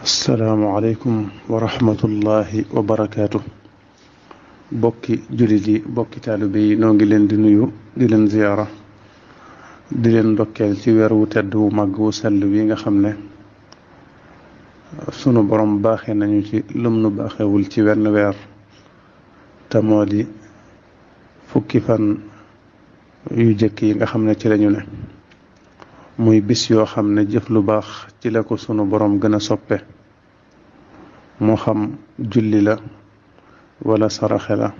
asalaamualeykum wa rahmatullahi wa barakaatu. bokki jullit yi bokki taalibe yi noo ngi leen di nuyu di leen ziyaara di leen ndokkeel ci weer wu tedd wu màgg wu sell wi nga xam ne sunu borom baaxee nañu ci lum nu baaxewul ci wenn weer te moo di fukki fan yu jëkk yi nga xam ne ci lañu ne muy bis yoo xam ne jëf lu baax ci la ko sunu borom gën a soppe moo xam julli la wala saraxe la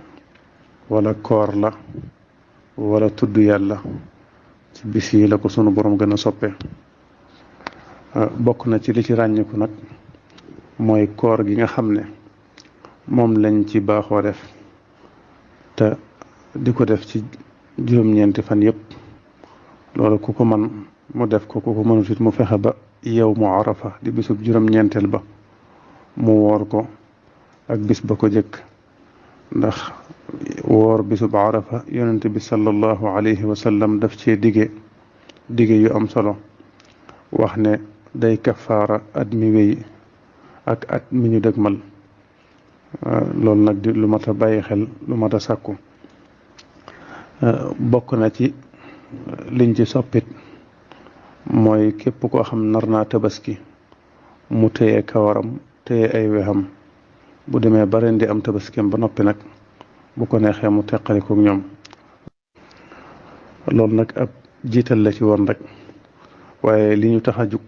wala koor la wala tudd yàlla ci bis yi la ko sunu borom gën a soppe bokk na ci li ci ràññiku nag mooy koor gi nga xam ne moom lañ ci baaxoo def te di ko def ci juróom-ñeenti fan yépp loolu ku ko man mu def ko ku ko mënut it mu fexe ba yow mu arafa di bisub juróom-ñeenteel ba mu woor ko ak bis ba ko jëkk ndax woor bisub arafa yonent bi sallallahu alayhi wa sallam daf cee dige yu am solo wax ne day kafaara at mi wéy ak at mi ñu dëgmal loolu nag di lu mat a bàyyi xel lu mat a sàkku bokk na ci liñ ci soppit mooy képp koo xam nar naa tabaski mu téye kawaram téye ay wexam bu demee ba ren di am tabaskim ba noppi nag bu ko neexee mu teqali ko ñoom loolu nag ab jiital la ci woon rek waaye li ñu tax a jug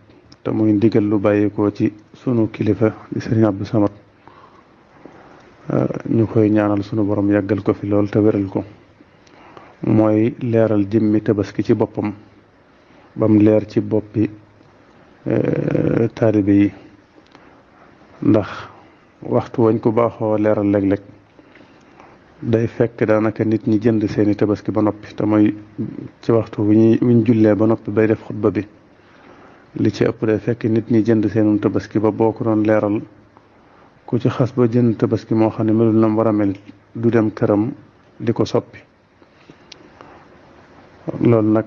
te muy ndigal lu bàyyikoo ci sunu kilifa di Sëriñ Abdou Samad ñu koy ñaanal sunu borom yàggal ko fi lool te wéral ko mooy leeral jëmmi tabaski ci boppam bam leer ci boppi taalibe yi ndax waxtu wañ ko baaxoo leeral léeg-léeg day fekk daanaka nit ñi jënd seeni tabaski ba noppi te mooy ci waxtu wuñ jullee ba noppi bay def xutba bi li ci ëpp day fekk nit ñi jënd seenum tabaski ba boo ko doon leeral ku ci xas ba jënd tabaski moo xam ne melul na mu war a mel du dem këram di ko soppi loolu nag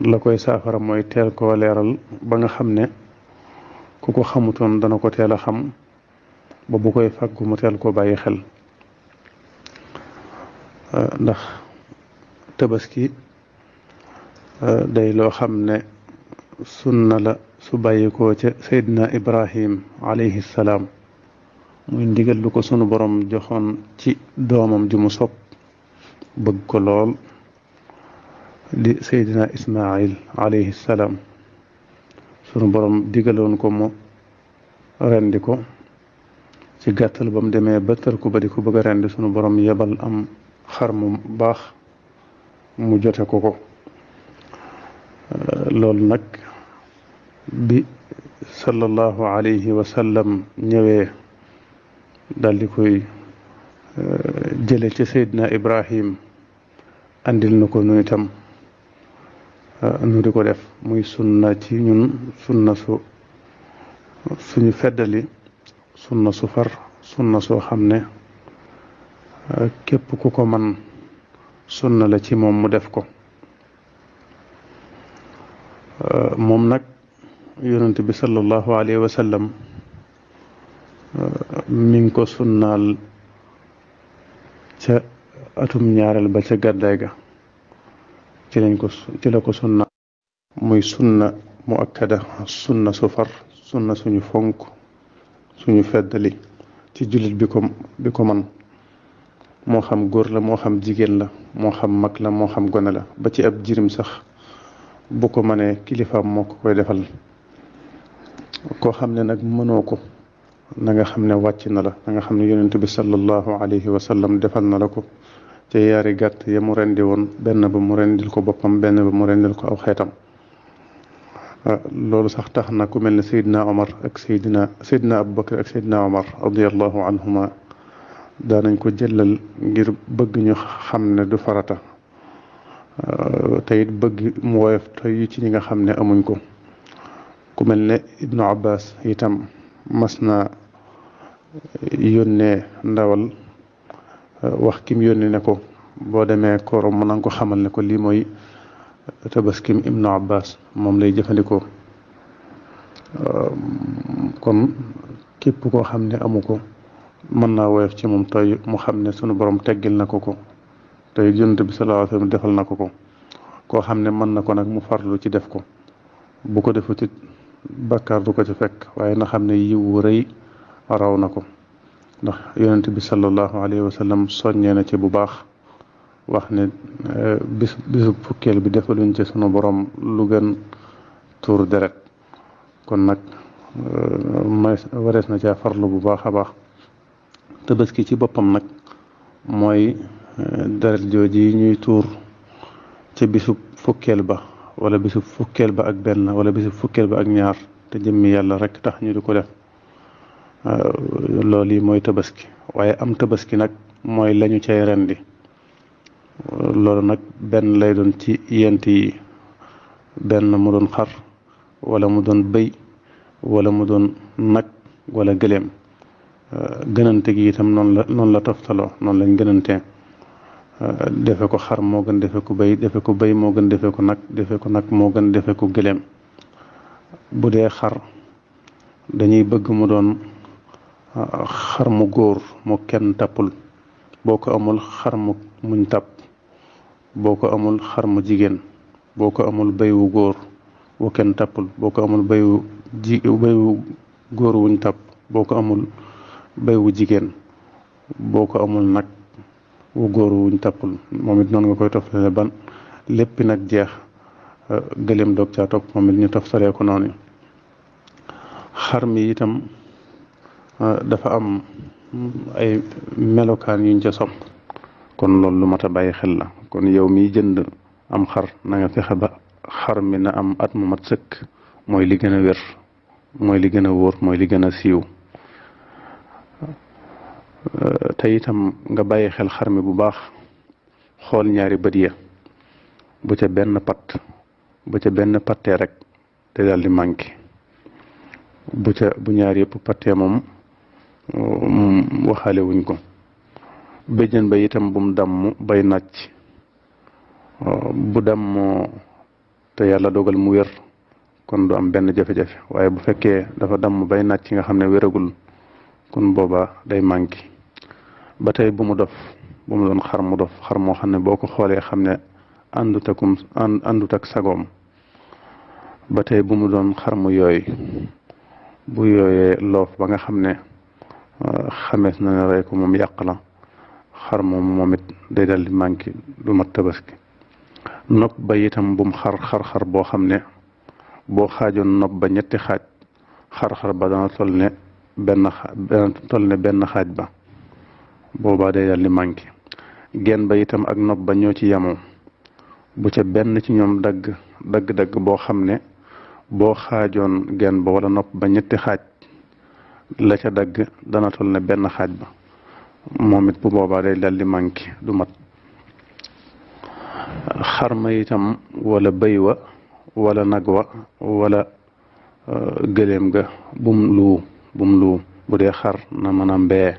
la koy saafara mooy teel koo leeral ba nga xam ne ku ko xamutoon dana ko teel a xam ba bu koy fàggu mu teel koo bàyyi xel ndax tabaski day loo xam ne sunna la su bàyyikoo ca Seydina Ibrahim alayhi salaam muy ndigal lu ko sunu borom joxoon ci doomam ji mu sopp bëgg ko lool di Seydina Ismail alayhi salaam sunu borom digaloon ko mu rendi ko ci gàttal ba mu demee ba tër ko ba di ko bëgg a rendi sunu borom yebal am xar mu baax mu jote ko loolu nag bi sallallahu alayhi wa sallam ñëwee dal di koy jële ci Seydina Ibrahim andil na ko nu itam nu di ko def muy sunna ci ñun sunna suñu feddali sunna su far sunna soo xam ne képp ku ko man sunna la ci moom mu def ko moom nag yonent bi sallallahu alayhi wa sallam mi ngi ko sunnaal ca atum ñaareel ba ca gàddaay ga ci la ko sunna muy sunna mu akkada sunna su far sunna suñu fonk suñu feddali ci jullit bi ko man moo xam góor la moo xam jigéen la moo xam mag la moo xam gone la ba ci ab jirim sax bu ko mënee kilifaam moo ko koy defal koo xam ne nag mënoo ko na nga xam ne wàcc na la na nga xam ne yonent bi sallallahu alayhi wa sallam defal na la ko te yaari gàtt ya mu rendi woon benn ba mu rendil ko boppam benn ba mu rendil ko aw xeetam loolu sax tax na ku mel ne Seydina Omar ak Seydina Abubakar ak Seydina Omar radiyallahu anhuma daanañ ko jëlal ngir bëgg ñu xam ne du farata te it bëgg mu woyof toy ci ñi nga xam ne amuñ ko ku mel ne Ibnu Abbas itam mas na yónnee ndawal wax kim yónni ne ko boo demee koorom mën na ko xamal ne ko lii mooy tabaskim Ibnu Abbas moom lay jëfandikoo kon képp koo xam ne amu ko mën naa woyof ci moom tey mu xam ne sunu borom teggil na ko tey Yonent bi sallallahu alayhi wa sallam defal na ko koo xam ne mën na ko nag mu farlu ci def ko bu ko defut it bàkkaar du ko ci fekk waaye na xam ne yiw wu rëy raw na ko ndax Yonent bi sallallahu alayhi wa sallam soññee na ci bu baax wax ne bisu fukkeel bi defaluñ ci sunu borom lu gën tuur deret kon nag warees na caa farlu bu baax a baax tabaski ci boppam nag mooy deret jooji ñuy tuur ca bisub fukkeel ba wala bisub fukkeel ba ak benn wala bisub fukkeel ba ak ñaar te jëmmi yàlla rek tax ñu di ko def loolu yi mooy tabaski waaye am tabaski nag mooy lañu cay rendi loolu nag benn lay doon ci yent yi benn mu doon xar wala mu doon bëy wala mu doon nag wala gëléem gënante gi itam noonu la toftaloo noonu lañ gënantee defe ko xar moo gën defe ko bëy moo gën defe ko nag moo gën defe ko gëléem bu dee xar dañuy bëgg mu doon xar mu góor mu kenn tappul boo ko amul xar muñ tàpp boo ko amul xar mu jigéen boo ko amul bëy wu góor wu kenn tappul boo ko amul bëy wu góor wuñ tàpp boo ko amul bëy wu jigéen boo ko amul nag wu góor wuñ tappul moom it noonu nga koy toftale ban lépp nag jeex gëléem doog caa topp moom it ñu toftalee ko noonu xar mi itam dafa am ay melokaan yuñ ca sopp kon loolu lu mat a bàyyi xel la kon yow miy jënd am xar na nga fexe ba xar mi na am at mu mat sëkk mooy li gën a wér mooy li gën a wóor mooy li gën a siiw te itam nga bàyyi xel xar mi bu baax xool ñaari bët ya bu ca benn pattee rek te daal di manqué bu ñaar yëpp pattee moom waxaale wuñ ko béjjën ba itam bu mu damm bay nàcc bu dammoo te yàlla dogal mu wér kon du am benn jafe-jafe waaye bu fekkee dafa damm bay nàcc nga xam ne wéragul kon booba day manqué ba tey bu mu doon xar mu dof xar moo xam ne boo ko xoolee xam ne àndut ak sagoom ba tey bu mu doon xar mu yooy bu yooyee loof ba nga xam ne xamees na ne rey ko moom yàq la xar moom it day dal di manqué du mat tabaski nopp ba itam bum xar boo xam ne boo xaajoon nopp ba ñetti xaaj xar ba dana toll ne benn xaaj ba boobaa day dal di manqué genn ba itam ak nopp ba ñoo ci yemoo bu ca benn ci ñoom dagg boo xam ne boo xaajoon genn ba wala nopp ba ñetti xaaj la ca dagg dana toll ne benn xaaj ba moom it bu boobaa day dal di manqué du mat xar ma itam wala bëy wa wala nag wa wala gëléem ga bum luu bu dee xar na mën a mbee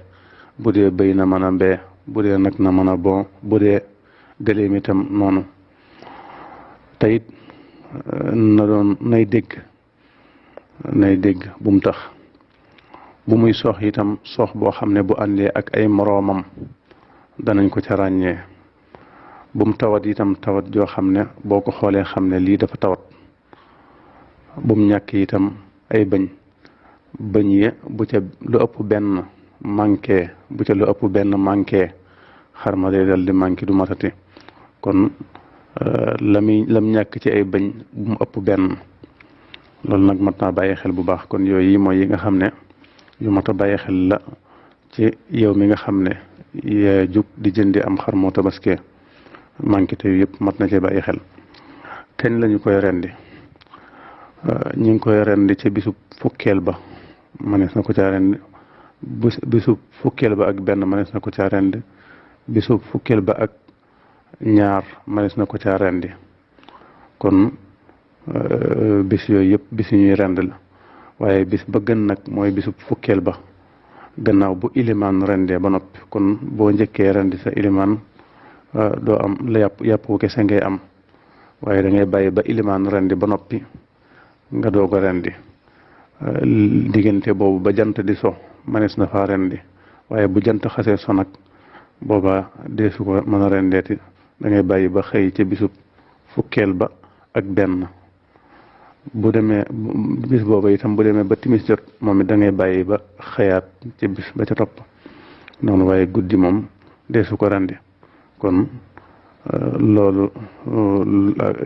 bu dee bëy na mën a mbee bu dee nag na mën a bon bu dee gëléem itam noonu teyit na doon nay dégg bum tax bu muy sox itam sox boo xam ne bu àndee ak ay moroomam danañ ko ca ràññee bum tawat itam tawat joo xam ne boo ko xoolee xam ne lii dafa tawat bum ñàkk itam ay bëñ yi bu ca lu ëpp benn manqué xar ma day dal di manqué du matati kon lam ñàkk ci ay bëñ bu mu ëpp benn loolu nag mat naa bàyyi xel bu baax kon yooyu mooy yi nga xam ne yu mat a bàyyi xel la ci yow mi nga xam ne yaa jug di jëndi am xar moo tabaskee manqué te yëpp mat na cee bàyyi xel kañ lañu koy rendi ñu ngi koy rendi ci bisub fukkeel ba manees na ko caa rendi bisub fukkeel ba ak benn manees na ko caa rendi bisub fukkeel ba ak ñaar manees na ko caa rendi kon bis yooyu yëpp bis yu ñuy rend la waaye bis ba gën nag mooy bisub fukkeel ba gannaaw bu ilimaan rendee ba noppi kon boo njëkkee rendi sa ilimaan doo am la yàpp wu kese ngay am waaye da ngay bàyyi ba ilimaan rendi ba noppi nga doog a rendi diggante boobu ba jant di so manees na faa rendi waaye bu jant xasee so nag booba deesu ko mën a rendeeti da ngay bàyyi ba xëy ca bisub fukkeel ba ak benn bu demee bis booba itam bu demee ba timis jot moom it da ngay bàyyi ba xëyaat ca bis ba ca topp noonu waaye guddi moom deesu ko rendi kon loolu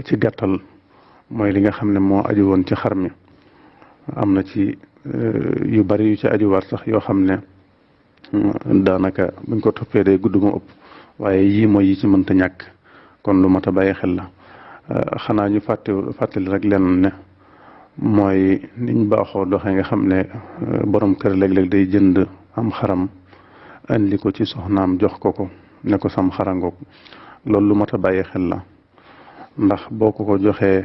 ci gàttal mooy li nga xam ne moo aju woon ci xar mi am na ci yu bari yu ci aju war sax yoo xam ne daanaka buñ ko toppee day gudd mu ëpp waaye yii mooy yi ci mënta ñàkk kon lu mat a bàyyi xel la xanaa ñu fàttali rek lenn ne mooy niñ baaxoo doxee nga xam ne borom kër léeg-léeg day jënd am xaram andi ko ci soxnaam jox ko ne ko sam xarangoog loolu lu mat a bàyyi xel la ndax boo ko joxee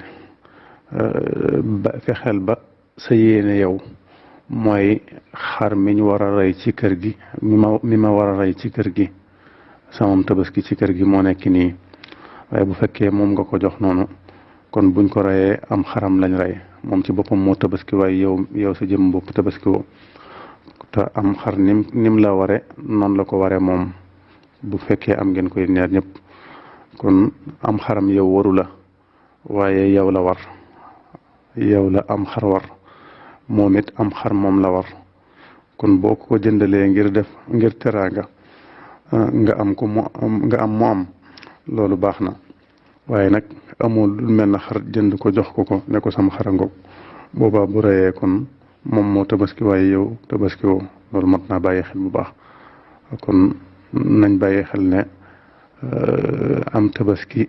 fexeel ba sa yéene yow mooy xar mi ñu war a rey ci kër gi mi ma war a rey ci kër gi samam tabaski ci kër gi moo nekk nii waaye bu fekkee moom nga ko jox noonu kon buñ ko reyee am xaram lañ rey moom ci boppam moo tabaski waaye yow sa jëm bopp tabaski woo te am xar nim la ware noonu la ko ware moom bu fekkee am ngeen koy ñaar ñëpp kon am xaram yow waru la waaye yow la war yow la am xar war moom it am xar moom la war kon boo ko jëndalee ngir teraanga nga am mu am loolu baax na waaye nag amul lu mel na xar jënd ko jox ko ne ko sama xarangoog boobaa bu reyee kon moom moo tabaski waaye yow tabaski woo loolu mat naa bàyyi xel bu baax kon nañ bàyyi xel ne am tabaski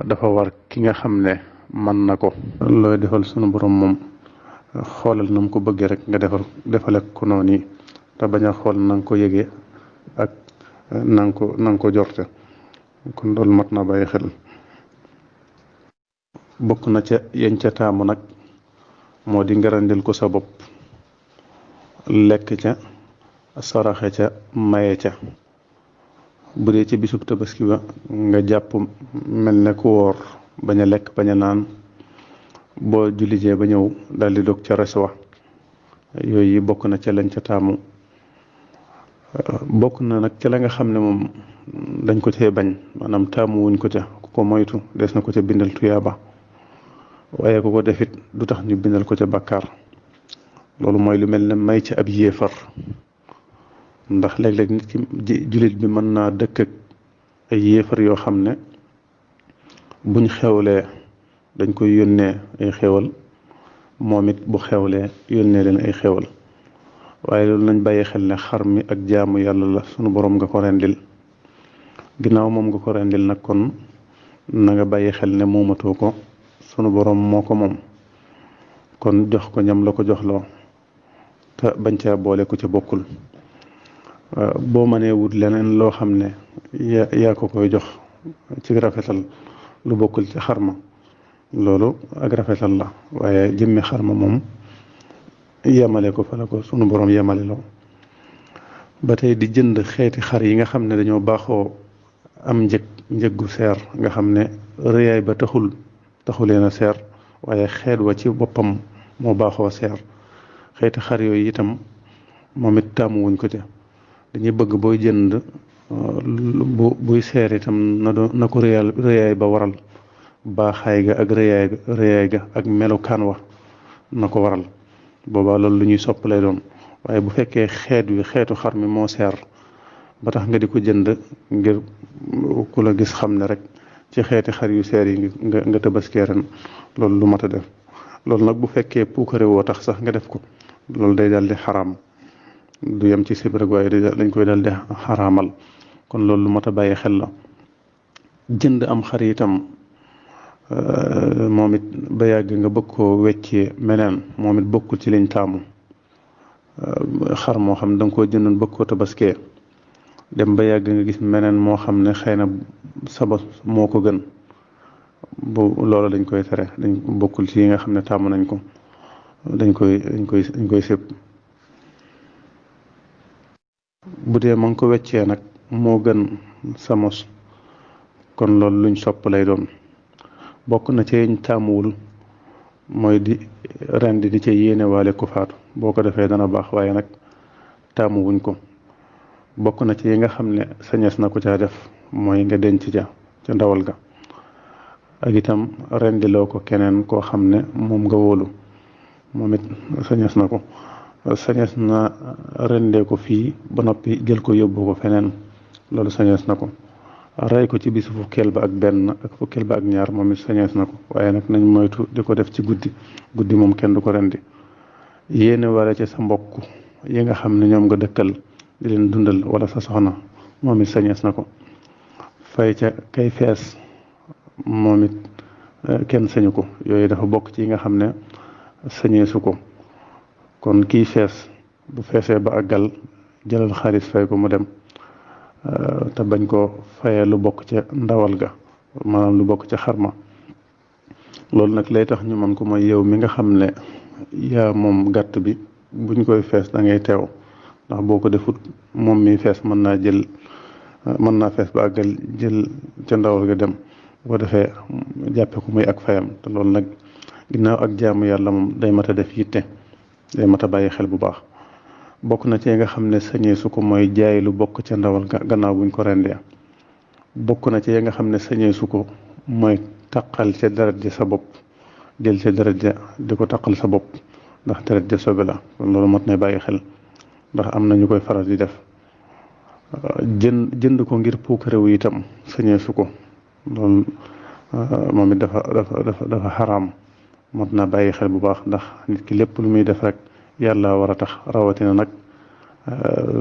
dafa war ki nga xam ne mën na ko looy defal sunu borom moom xoolal na mu ko bëggee rek nga defale ko noonu yi te bañ a xool na nga ko yëgee ak na nga ko jorte kon loolu mat naa bàyyi xel bokk na ca yeñ ca taamu nag moo di ngarandil ko sa bopp lekk ca saraxe ca maye ca bu dee ci bisub tabaski ba nga jàpp mel ne ku woor bañ a lekk bañ a naan boo jullijee ba ñëw daal di dog ca res wa yooyu yi bokk na ca lañ ca taamu bokk na nag ca la nga xam ne moom dañ ko cee bañ maanaam taamu wuñ ko ca ku ko moytu des na ko ca bindal tuyaaba waaye ku ko defit du tax ñu bindal ko ca bàkkaar loolu mooy lu mel ne may ci ab yéefar ndax léeg-léeg nit ki jullit bi mën naa dëkk ak ay yéefar yoo xam ne buñ xewlee dañ koy yónnee ay xewal moom it bu xewlee yónnee leen ay xewal waaye loolu nañ bàyyi xel ne xar mi ak jaamu yàlla la sunu borom nga ko rendil ginnaaw moom nga ko rendil nag kon na nga bàyyi xel ne moomatoo ko sunu borom moo ko moom kon jox ko ñam la ko joxloo te bañ caa boole ku ca bokkul boo mënee wut leneen loo xam ne yaa ko koy jox ci rafetal lu bokkul ci xarma loolu ak rafetal la waaye jëmmi xarma moom yemale ko fa la ko sunu borom yemale loo ba tey di jënd xeeti xar yi nga xam ne dañoo baaxoo am njëggu seer nga xam ne rëyaay ba taxuleen a seer waaye xeet wa ci boppam moo baaxoo seer xeeti xar yooyu itam moom it taamu wuñ ko ca dañuy bëgg booy jënd buy seer itam na ko rëyaay ba waral baaxaay ga ak rëyaay ga ak melukaan wa na ko waral boobaa loolu lu ñuy sopp lay doon waaye bu fekkee xeetu xar mi moo seer ba tax nga di ko jënd ngir ku la gis xam ne rek ci xeeti xar yu seer yi nga tabaskee ren loolu lu mat a def loolu nag bu fekkee puukare woo tax sax nga def ko loolu day daal di xaraam du yem ci sib rek waaye dañ koy daal di xaraamal kon loolu lu mat a bàyyi xel la jënd am xar itam moom it ba yàgg nga bëgg koo weccee meneen moom it bokkul ci liñ taamu xar moo xam ne da nga koo jëndoon bëgg koo tabaskee dem ba yàgg nga gis meneen moo xam ne xëy na sabas moo ko gën bu loolu dañ koy tere dañ bokkul ci yi nga xam ne taamu nañ ko dañ koy sëb bu dee ma ngi ko weccee nag moo gën sa mos kon loolu luñ sopp lay doon bokk na ci yiñ taamuwul mooy di rendi di ca yéene waale ku faatu. boo ko defee dana baax, waaye nag taamu wuñ ko. bokk na ci yi nga xam ne sañees na ko caa def mooy nga denc ca ndawal ga, ak itam rendiloo ko keneen koo xam ne moom nga wóolu, moom it sañees na ko. sañees na rendee ko fii ba noppi jël ko yóbbu ko feneen, loolu sañees na ko. rey ko ci bisu fukkeel ba ak benn ak fukkeel ba ak ñaar, moom it sañees na ko, waaye nag nañ moytu di ko def ci guddi moom kenn du ko rendi. yéene wala ci sa mbokk yi nga xam ne ñoom nga dëkkal di leen dundal, wala sa soxna, moom it sañees na ko. fay ca kay fees, moom it kenn sañu ko. yooyu dafa bokk ci yi nga xam ne sañeesu ko. kon kii fees bu feesee ba àggal, jëlal xaalis fay ko mu dem, te bañ ko fayee lu bokk ca ndawal ga, maanaam lu bokk ca xarma. loolu nag lay tax ñu mën ko mooy yow mi nga xam ne yaa moom gàtt bi, buñ koy fees da ngay teew, ndax boo ko defut moom mi fees mën naa fees ba àggal jël ca ndawal ga dem, bu ko defee jàppe ko muy ak fayam. te loolu nag ginnaaw ak jaamu yàlla moom day mat a def yitte, day mat a bàyyi xel bu baax. bokk na ci nga xam ne sañee su ko mooy jaay lu bokk ca ndawal gannaaw buñ ko rendee. bokk na ci nga xam ne sañee su ko mooy taqal ca deret ja sa bopp, jël ca deret ja di ko taqal sa bopp, ndax deret ja sobe la. kon loolu mat na bàyyi xel, ndax am na ñu koy faral di def. jënd ko ngir puukarewu itam sañee su ko, loolu moom it dafa xaraam. mat na bàyyi xel bu baax, ndax nit ki lépp lu muy def rek yàlla war a tax, rawatina nag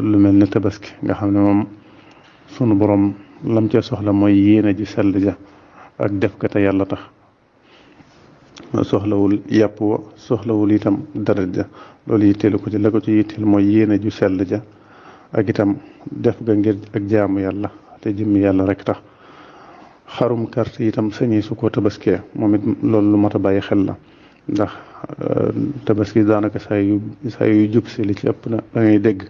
lu mel ne tabaski nga xam ne moom sunu borom lam ca soxla mooy yéene ji sell ja ak def ko te yàlla tax. soxlawul yàpp wa, soxlawul itam deret ja, loolu yitteelu ko ci. la ko ci yitteel mooy yéene ju sell ja ak itam def ga ngir ak jaamu yàlla te jëmmi yàlla rek tax. xarum carte itam sañi su ko tabaskee, moom it loolu lu mat a bàyyi xel la, ndax tabaski daanaka saa yu jub si li ci ëpp na da ngay dégg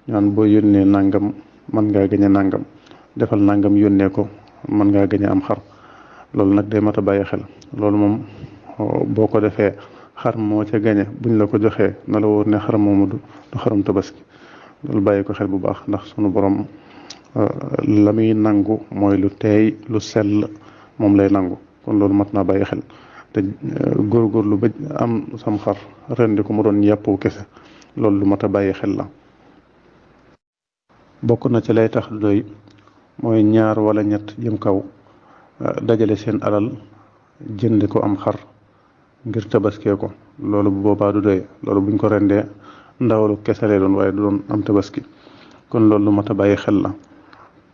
ñaan boo yónnee nangam mën ngaa gañe nangam, defal nangam yónnee ko mën ngaa gañe am xar. loolu nag day mat a bàyyi xel. loolu moom boo ko defee xar moo ca gañe buñ la ko joxee na la wóor ne xar moomu du xarum tabaski. loolu bàyyi ko xel bu baax, ndax sunu borom la muy nangu mooy lu teey lu sell, moom lay nangu. kon loolu mat naa bàyyi xel. te góorgóorlu ba am sam xar rendi ko mu doon yàppu kese, loolu lu mat a bàyyi xel la. bokk na ci lay tax doy mooy ñaar wala ñett jëm kaw dajale seen alal jënd ko am xar ngir tabaskee ko. loolu bu boobaa du doy. loolu buñ ko rendee ndawalu kese lay doon, waaye du doon am tabaski. kon loolu lu mat a bàyyi xel la.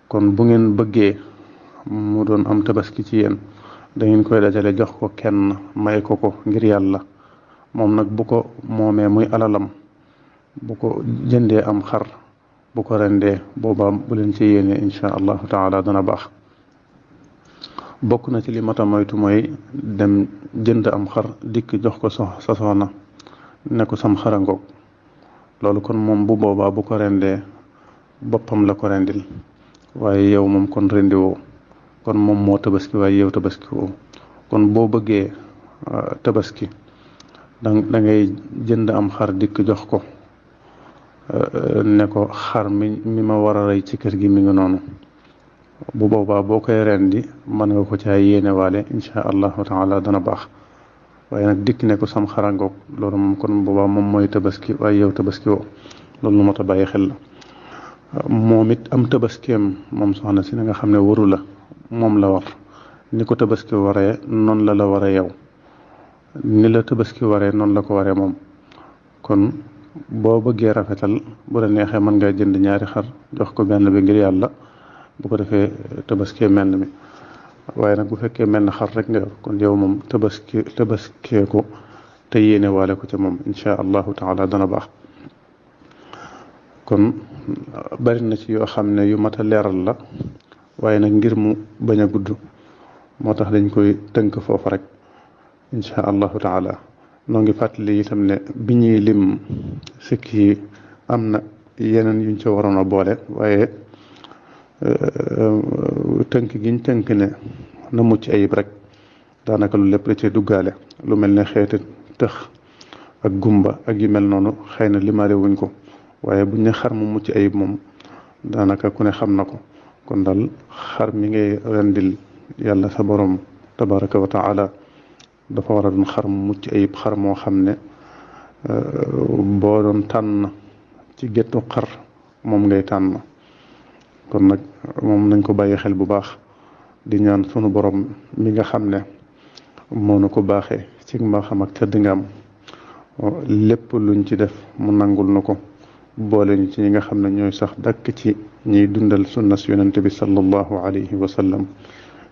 kon bu ngeen bëggee mu doon am tabaski ci yéen, da ngeen koy dajale jox ko kenn, may ko ngir yàlla. moom nag bu ko moomee muy alalam, bu ko jëndee am xar, bu ko rendee, boobaa bu leen ci yéene insha allahu taala dana baax. bokk na ci li mat a moytu mooy dem jënd am xar dikk jox ko sa soxna ne ko sam xara ngoog. loolu kon moom bu boobaa bu ko rendee boppam la ko rendil, waaye yow moom kon rendi woo. kon moom moo tabaski, waaye yow tabaski woo. kon boo bëggee tabaski da ngay jënd am xar dikk jox ko ne ko xar mi ma war a rey ci kër gi mi ngi noonu. bu boobaa boo koy rendi mën nga ko caa yéene waale insha allahu taala dana baax. waaye nag dikk ne ko sam xarangoog, loolu moom kon boobaa moom mooy tabaski, waaye yow tabaski woo. loolu lu mat a bàyyi xel la. moom it am tabaskeem moom soxna si na nga xam ne waru la, moom la war. ni ko tabaski waree noonu la waree yow, ni la tabaski waree noonu la ko waree moom. kon boo bëggee rafetal, bu la neexee mën ngaa jënd ñaari xar jox ko benn bi ngir yàlla, bu ko defee tabaskee menn mi. waaye nag bu fekkee menn xar rek nga yor, kon yow moom tabaskee ko te yéene waale ko ca moom insha allahu taala dana baax. kon bari na ci yoo xam ne yu mat a leeral la, waaye nag ngir mu bañ a gudd moo tax dañ koy tënk foofu rek insha allahu taala. noo ngi fàttali itam ne bi ñuy lim sikk yi am na yeneen yuñ ca waroon a boole, waaye tënk giñ tënk ne na mucc ayib rek daanaka lu lépp da cee duggaale lu mel ne xeeti tëx ak gumba ak yu mel noonu xëy na limaale wuñ ko waaye buñ ne xar mu mucc ayib moom daanaka ku ne xam na ko. kon daal xar mi ngay rendil yàlla sa borom tabaraka wa taala dafa war a doon xar mu mucc ayib, xar moo xam ne boo doon tànn ci géttu xar moom ngay tànn. kon nag moom nañ ko bàyyi xel bu baax di ñaan sunu borom mi nga xam ne moo nu ko baaxee ci mbaaxam ak tëdd nga am lépp luñ ci def mu nangul na ko boole ñu ci ñi nga xam ne ñooy sax dakk ci ñiy dundal sunna si yonente bi sallallahu alayhi wa sallam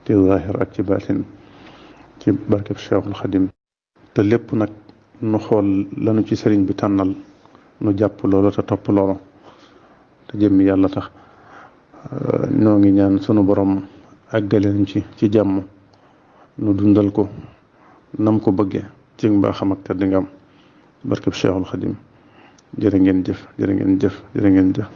ci zaahir ak ci baatin ci barkeb Cheikhul Xadim. te lépp nag nu xool lanu ci sëriñ bi tànnal nu jàpp loolu te topp loolu te jëmmi yàlla tax. noo ngi ñaan sunu borom àggaleñ ci jàmm nu dundal ko nam ko bëggee ci mbaaxam ak tedd ngam barkeb Cheikhul Xadim. jërë ngeen jëf jërë ngeen jëf jërë ngeen jëf.